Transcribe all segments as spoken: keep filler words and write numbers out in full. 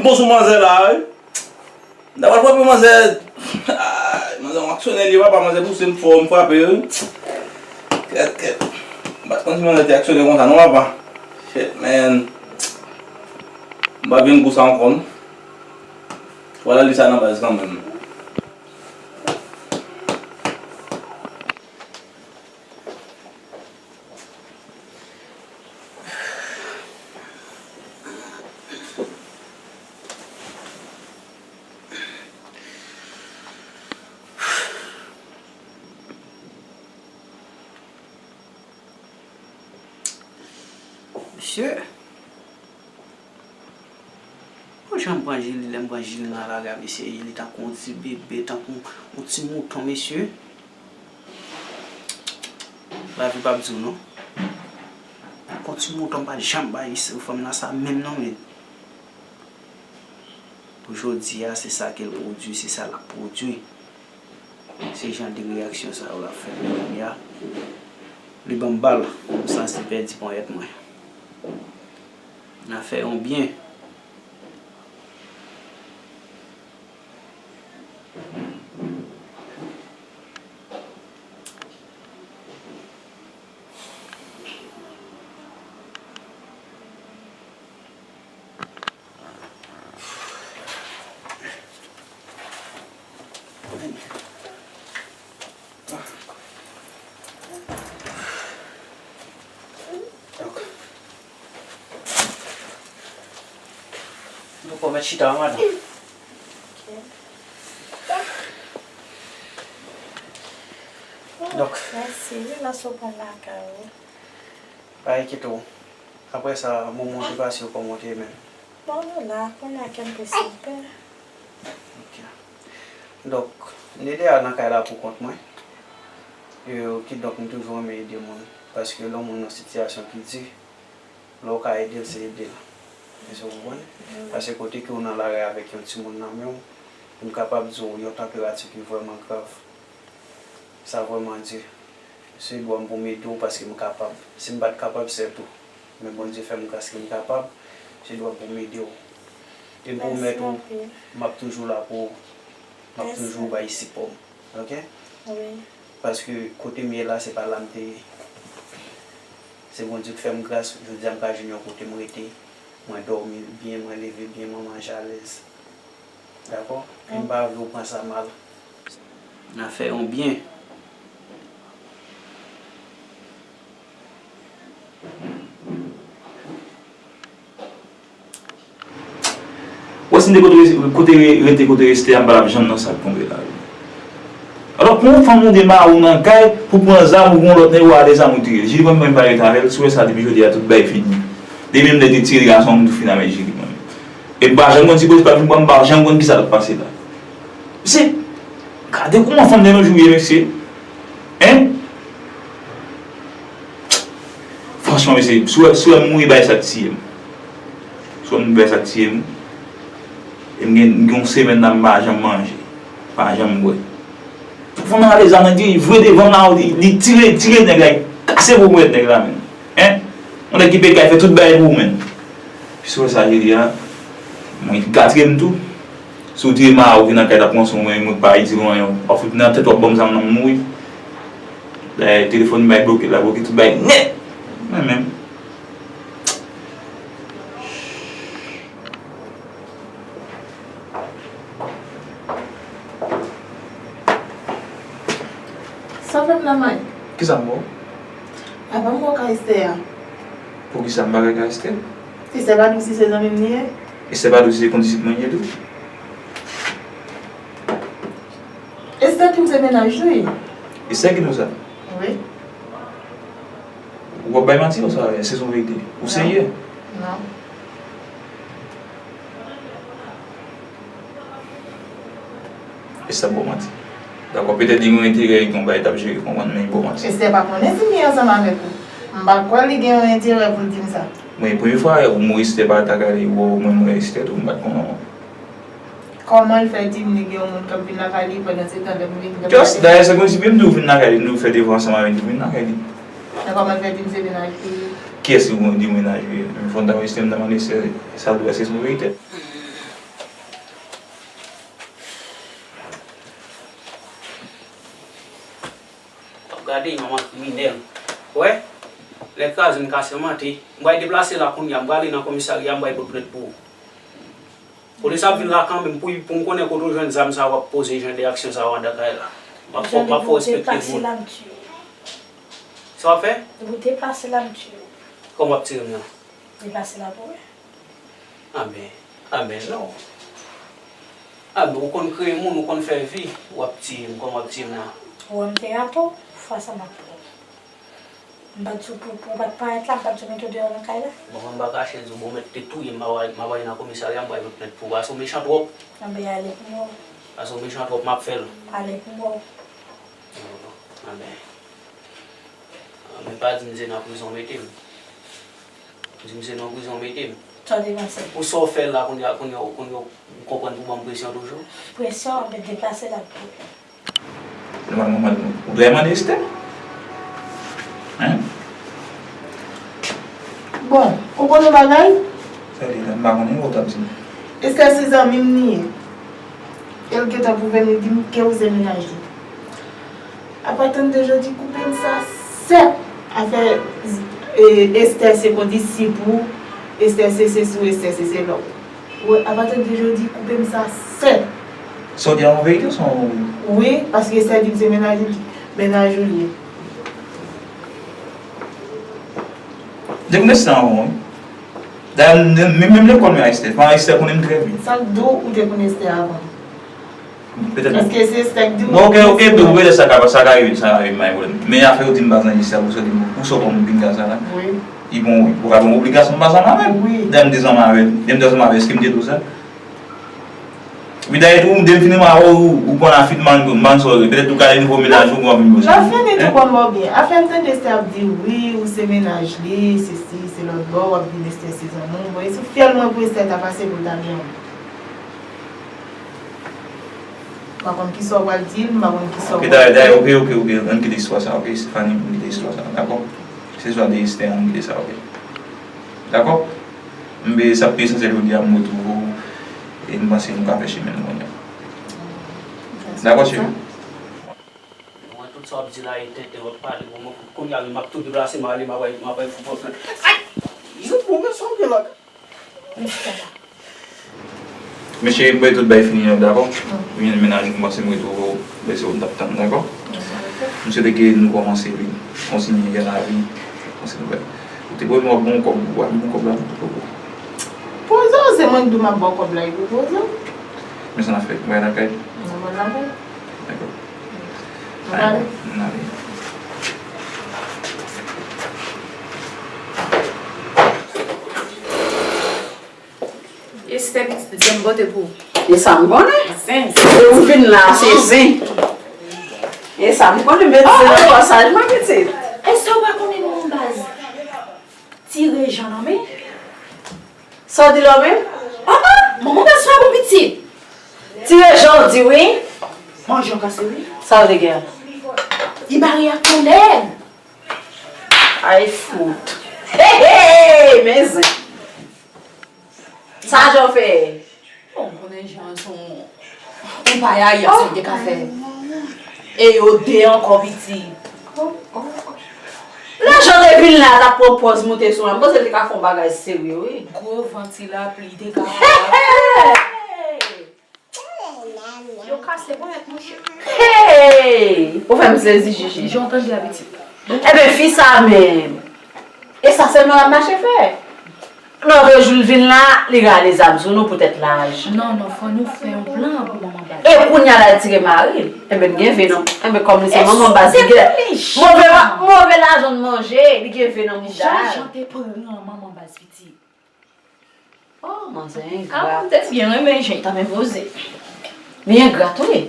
Bon, sou manzè la, wi. M ta pral frape manzè. Ay, manzè, yon aksyonè li ye, papa, manzè pouse m fò, m frape, wi. Kèt, kèt. M pa t konn si manzè te aksyonè konsa, non, papa. Shit, man. M pa vin gou sa ankò, non. Fò l al li sa nan baz kanmenm. Mesye, bon jan m pran Jili, lè m pran Jili nan lari a, mesye, Jili tankou yon ti bebe, tankou yon ti mouton, mesye. Lavi p ap di w non. Tankou yon ti mouton, m pa t janm bay fanm nan sa menm non, men. Pou jodi a, se sa ke l pwodui, se sa l ap pwodui. Se jan de reyaksyon sa yo l ap fè m kounye a. Li ban m bal, m santi pèdi ponyèt mwen. N a fè yon byen. Donk, nou pwomèt chita, wi, madanm. Donk, mèsi, wi, nan sou pran lakay ou. Pa enkyete w. Apre sa, moman w te pase yo, kòman w te ye menm? Bon, nou la, kounye a kè m pi sipè. Ok. Donk, m te deja nan kay la pou kont mwen. E, kidonk, m toujou renmen ede moun. Paske lè yon moun nan sitiyasyon ki di, lè w ka ede l, se ede l. Èske w konprann? Wi. Paske kote ke w nan lari avèk yon timoun nan men w, m kapab di w yon tanperati ki vrèman grav. Sa vrèman di. Se dwa m pou m ede w paske m kapab. Si m pa t kapab, sètou. Men Bondye fè m gras ke m kapab. Se dwa m pou m ede w. E m pwomèt ou, m ap toujou la pou ou. M ap toujou bay sipò m. Ok? Wi. Paske kote m ye la, se pa la m te ye. Se Bondye k fè m gras, jodi a m ka jwenn yon kote m rete. Mwen dòmi byen, mwen leve byen, mwen manje alèz. Dakò? Wi. M pa vle w pran sa mal. N a fè yon byen. Wè si m te kote, kote re-, rete, kote reste a, m pa t ap janm nan sa k tonbe la. Alò, pou yon fanm ou demare w nan kay, pou pran zam ou gen yon lòt nèg ou ale zam ou tire l. Jili mwen menm pa rete avè l, si w wè sa depi jodi a tout bagay fini. Depi m te tire gason m tou fini avèk Jili mwen menm. E m pa janm konn si polis pa vin pran m, m pa janm konn kisa t ap pase la. Mesye, gade kòman fanm de nos jours ye, mesye. Hein? Franchman, mesye, si w wè, si w wè m mouri, bay sa k tiye m. Si w wè m mouri, bay sa k tiye m. E m gen, m gen yon semèn la, m pa janm manje, pa janm bwè. Fanm nan ale zam nan, li vre devan m la, li, li tire, tire nèg la, li kase pwopyèt nèg la menm. Hein? Yon nèg ki peye kay fè tout bagay pou ou menm. Si w wè sa Jili a, mwen, li gate m tou. Si w tire ma ou vin nan kay, t ap ranse w, mwen, mwen pa itil ou anyen. W ap fout nan tèt, w ap ban m zam nan, m mouri. Dayè, telefòn m bay bloke la, bloke tout bagay nèt. Mwen menm. Sa fè m nan may. Kisa m ba w? Apa m ba w ka Esther a? Poukisa m pa ka ka Esther? Esther pa di w si se zanmi m li ye? Esther pa di w si se kondisit mwen li ye tou? Esther di m se mennaj li. Esther ki di w sa? Wi. Ou ap bay manti konsa, èske se yon verite? Ou serye? Non. Esther ba w manti. Dakò, petèt li gen yon enterè, li gen yon bagay t ap jere, konprann, men li ba w manti. Esther pa konnen si m ye ansanm avèk ou. M pa kwè li gen yon enterè pou l di m sa. Mwen, premye fwa ou m wè Esther pa t ak ale, ou mwen, mwen Esther tou, m pa t konnen. Kòman l fè di m li gen yon moun k ap vin lakay li pandan se tan lè m vin? Just, dayè, se konsi m di w vin lakay li, nou fè devan ansanm avè l, nou vin lakay li. Men kòman l fè di m se mennaj li ye? Kiyès ki di w mennaj li ye? Fò n ta rejistre m, ta mande si sa dwe, èske se yon verite? Gade, manman kriminèl. Wè, lè kraze m kase mante. M pral deplase la kounye a, m prale nan komisarya, m pral pote plent pou ou. Polis ap vin la kanmenm pou, pou m konnen kote w jwenn zam sa w ap poze jan de aksyon sa yo anndan kay la. M ap fè, m ap fè w respekte moun. Sa w ap fè? Depi w deplase la, m tiye w. Kòman w ap tire m nan? Deplase la pou wè. Anben, anben non. Anben, ou konn kreye moun, ou konn fè vi, w ap tiye m, kòman w ap tiye m nan? Ou wè m te rato, fwa sa m ap pran w. M pa t di w pou, pou w pa t parèt la, m pa t di w mete w deyò nan kay la. Bon, mwen m pa kache di w, bon, mèt te touye m, m ap al, m ap al nan komisarya, m pral pote plent pou ou. Paske w mechan twòp. Anben, ale pou mò. Paske w mechan twòp, m ap fè l. Ale pou mò. Non, non, anben. Anben, pa di m se nan prizon w mete m. Di m se nan prizon w mete m. Sa w te panse? Pou sa w fè la, kounye a, kounye a, kounye a, ou konprann pou ban m presyon toujou? Presyon, anben, deplase la pou ou. Nòmalman, ou dwe mande Esther. Hein? Bon, ou konn yon bagay? Sa li la, m pa konnen, ou t ap di m. Esther se zanmi m li ye. E l gentan pwouve m, li di m ke ou se mennaj li. Apa tann de jodi koupe m sa sèk. Afè, e, Esther se kondisip ou, Esther se sesi w, Esther se sela w. Wi, apati de jodi, koupe m sa sèk. Sa w di a yon verite ou se yon wi? Wi, paske Esther di m se mennaj li, mennaj ou li ye. M te konn Esther anvan, wi. Dayè, m, m, menm, menm lekòl mwen a Esther. Paran Esther konnen m trè byen. Sa k di w ou te konn Esther avan? Petèt. Èske se Esther k di w? Non, ok, ok, petèt sa ka, sa ka rive, sa ka rive, pa gen pwoblèm. Men afè yo di m pa zanmi Esther, pou sa w di m, pou sa w konn vin ka sa la. Wi. Li bon, wi. Ou ka ban m obligasyon m pa zanmi avè l. Wi. Dayè m te zanmi avè l. Lè m te zanmi avè l, èske m te di w sa? Epi dayè tou, m te fini ma ou, ou konn afitman, man, sorry. Petèt ou ka de nouvo mennaj ou, ou konn vin bosye. Lè fini tou konn ba w byen. Afè m tande Esther ap di, wi, ou se mennaj li, se si, se lòt bò, w ap vin Esther se zanmi w. Bon, e sou fyèl mwen pou Esther ta pase pou l ta gen yon. M pa konn kisa w pral di l, m pa konn kisa w pral fè. Ok, dayè, dayè, ok, ok, ok, ann kite istwa sa, ok, Stephanie, ann kite istwa sa, dakò? Se istwa de Esther, ann kite sa, ok? Dakò? M, sa pi esansyèl jodi a, m retwouve w, e m panse nou ka fè chemen nou kounye a. Dakò, cheri? Mwen, tout sa w ap di la, e tenten w ap pale, bon, mwen, kounye a, m ap tou deplase, m ale, m ap, m ap fout pran plent. Ay! Jouk mwen, sa w gen la? Mesye, m bay tout bay fini an, dakò? Vin mennaj ou, m panse m retwouve w, lè se ou m t ap tann, dakò? M swete ke nou kòmanse vin kontinye gen lavi, kòmanse nouvèl. Ou te pwomèt m w ap ban m kòb, ou pral ban m kòb la, m te poko. Poze w, se mwen k di w m ap ba w kòb la, epi poze w. Men sa n ap fè, m pral lakay. N ap al lakay. Dakò. N ap ale. N ale. Esther pitit, zen m pote pou ou. E sa m konnen. Zen. Se ou vin la, se zen. E sa m konnen, met zen nan kòsaj mwen, pitit. Esther, ou pa konnen non, manman baz. Tire jan nan men. Sa w di la menm? Papa, manman baz frape w pitit. Tire jan w di wi. Manje w kase wi. Sa w te gen? Li mare ak yon nèg. Ay fout. Hey, hey, men zen. Sa jan w fè? Bon, m konnen jan se yon, yon payaya sa m te ka fè. E yo de ankò pitit. Lè jan te vin la, t ap pran pòz moute sou mwen. M panse l te ka fè yon bagay serye, wi. Gwo van ti lapli te ka. Hey, hey! Yo kase ponyèt, monchè. Hey! Ou fè m sezi, Chichi. Jan w tande a pitit. Enben, fi sa menm. E sa sèlman l ap mache fè. Lòt jou l vin la, li rale zam sou nou poutèt laj. Non, non, fò nou fè yon plan pou manman baz. E kounye a la, l tire mari l. Enben, l gen ven nan, enben, kòm li se manman baz, li gen move, move lajan l manje, li gen ven nan mouda l. Jan te pran manman baz pitit. Oh, manzè engra. Kòm m te di byen renmen jan l t ap enpoze. Li engra tou, wi.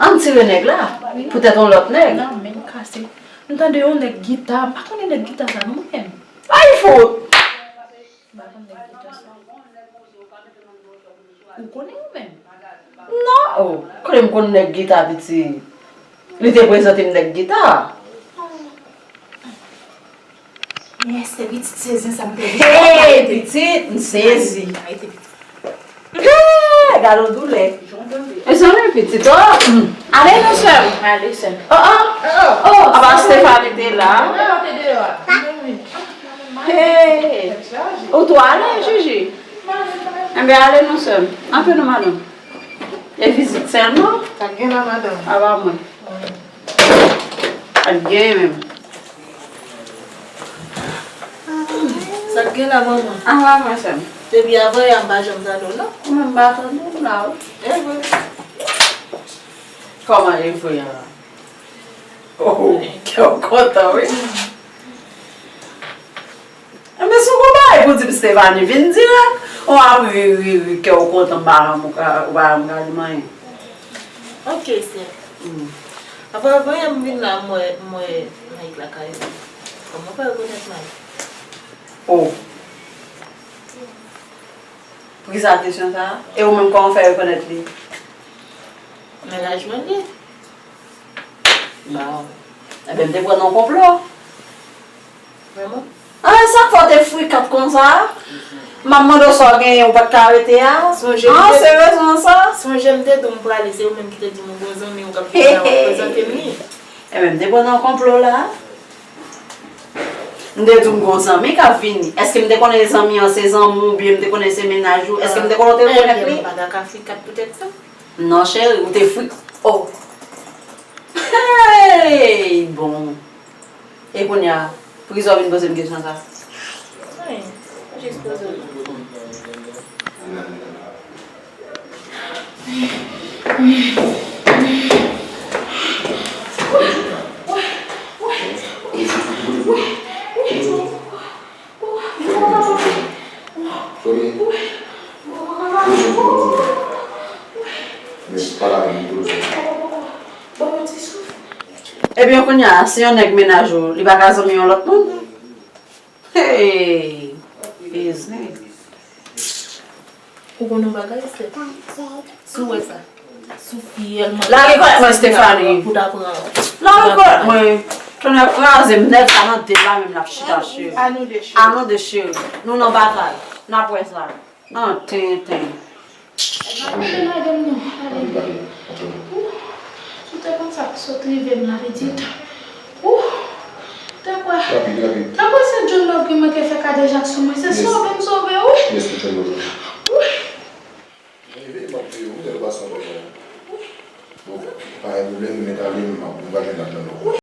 Ann tire nèg la, poutèt yon lòt nèg. Nan, men m kase. M tande yon nèg gita, m pa konnen nèg gita sa non, mwen menm. Ay, fout! M pa konn nèg gita sa. Ou konnen ou menm? Non, oh, kote m konn nèg gita, pitit? Li te prezante m nèg gita. Yes, se pitit se zen sa m te di. Hey, pitit, m sezi. Arete, arete, pitit. Hey, gade yon doulè. Jan w tande. Mezanmi, pitit, oh, hmm. Ale non, sè m. Ale, sè m. Oh, oh. Oh, apa Stéphanie te la? Mwen te deyò a. Hey. Ou tou ale, Jiji? Enben, ale non, sè m. Antre non, madanm. E vizit sèlman? Sa k gen la, madanm? Apa mwen. Sa k gen menm? Sa k gen la, manman? Apa mwen, sè m. Depi avan yè a, m pa janm tande w, non. Ou menm m pa tande w la, wi. E vre. Kòman e vre a? Oh, kè w kontan, wi. Enben, si w gon bagay pou di pou Stéphanie, vin dirèk. Ou ap ri, ri, ri, kè w kontan, m pa janm ou ka, ou pa janm ka di m anyen. Ok, sè. Hmm. Apre, avan yè m vin la, m wè, m wè Mike lakay ou. Kòman w fè rekonèt Mike? Oh. Poukisa kesyon sa a? E ou menm, kòman w fè rekonèt li? Men la jwenn li. Bon. Enben, m te pran nan konplo. Vrèman? Ah, sa k fè w te frekant konsa? M ap mande w sa w genyen, ou pa t ka rete a? Sonje m Ah, te se rezon sa? Sonje m te di w m prale, se ou menm ki te di m ou gon zanmi w k ap vin la, w ap prezante m li. Enben, m te pran nan konplo la. M te di w m gon zanmi k ap vini. Èske m te konnen zanmi an se zanmi w oubyen m te konnen se mennaj ou? Èske m te konnen w te rekonèt li? Enben, m pa ta ka frekant poutèt sa. Non, cheri, ou te fri. Oh. Hey! Bon. E kounye a, poukisa w vin poze m kesyon sa? Anyen. Jis poze w. Ebyen, kounye a, si yon nèg mennaj ou, li pa ka zanmi yon lòt moun? Hey! Biznis. Ou konn yon bagay, sè? Si w wè sa. Si w fiyèlman Lage kòlèt mwen, Stéphanie. Pou ta pran. Lage kòlèt mwen. Tonnè kraze m nèt, sa nan de pa menm l ap chita, cheri. Anou de cheri. Anou de cheri. Nou nan batay. N ap wè sa. An tenten. N ap ale, madanm, nou. Ale. Ou, si w te konn sa k sot rive m la, pitit. Ou, ta kwè. Rapid, rapid. Ta kwè se John Love ki manke fè kadejak sou mwen. Se sove m sove, wi. Yes, John Love. Wi. Mwen leve, m ap veye w, lè w pase anba mwen. Bon, pa gen pwoblèm, men talè m ap, m pral jwenn ak John Love. Wi,